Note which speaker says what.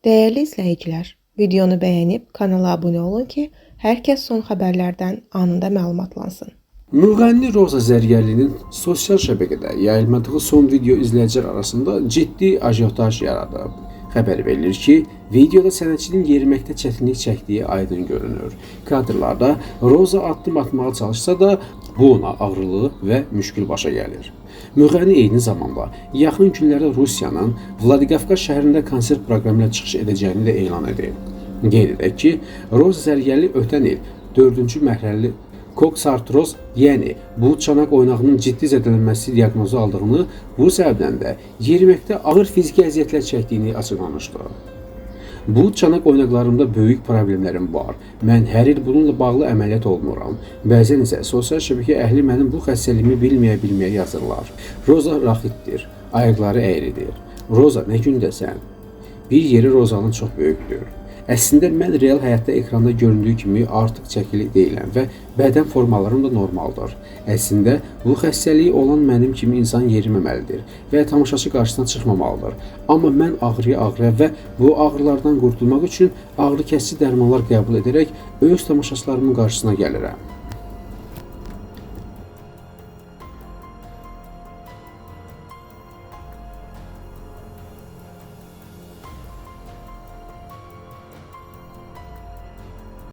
Speaker 1: Dəyərli izləyicilər, videonu bəyənib kanala abunə olun ki, hər kəs son xəbərlərdən anında məlumatlansın.
Speaker 2: Müğənni Roza Zərgərlinin sosial şəbəkədə yayımladığı son video izləyicilər arasında ciddi ajiotaj yaradıb. Xəbər verilir ki, videoda sənətçinin yeriməkdə çətinlik çəkdiyi aydın görünür. Kadrlarda Roza addım atmağa çalışsa da, bu ona ağrılı və müşkül başa gəlir. Müğənni eyni zamanda yaxın günlərdə Rusiyanın Vladikavkaz şəhərində konsert proqramı ilə çıxış edəcəyini də elan edib. Qeyd edək ki, Roza Zərgərli ötən il 4-cü mərhələli koksartroz, yəni bu çanaq oynağının ciddi zədələnməsi diaqnozu aldığını, bu səbəbdən də yeriməkdə ağır fiziki əziyyətlər çəkdiyini açıqlamışdı. Bu çanaq oynaqlarımda böyük problemlərim var. Mən hər il bununla bağlı əməliyyat olmuram. Bəzən isə sosial şəbəkə əhli mənim bu xəstəliyimi bilməyə-bilməyə yazırlar. Roza raxitdir, ayaqları əyridir. Roza, nə gündəsən? Bir yeri Rozanın çox böyükdür. Əslində mən real həyatda ekranda göründüyü kimi artıq çəkili deyiləm və bədən formalarım da normaldır. Əslində bu xəstəliyi olan mənim kimi insan yeriməməlidir və tamaşaçı qarşısına çıxmamalıdır. Amma mən ağrıya-ağrıya və bu ağrılardan qurtulmaq üçün ağrıkəsici dərmanlar qəbul edərək öz tamaşaçılarımın qarşısına gəlirəm.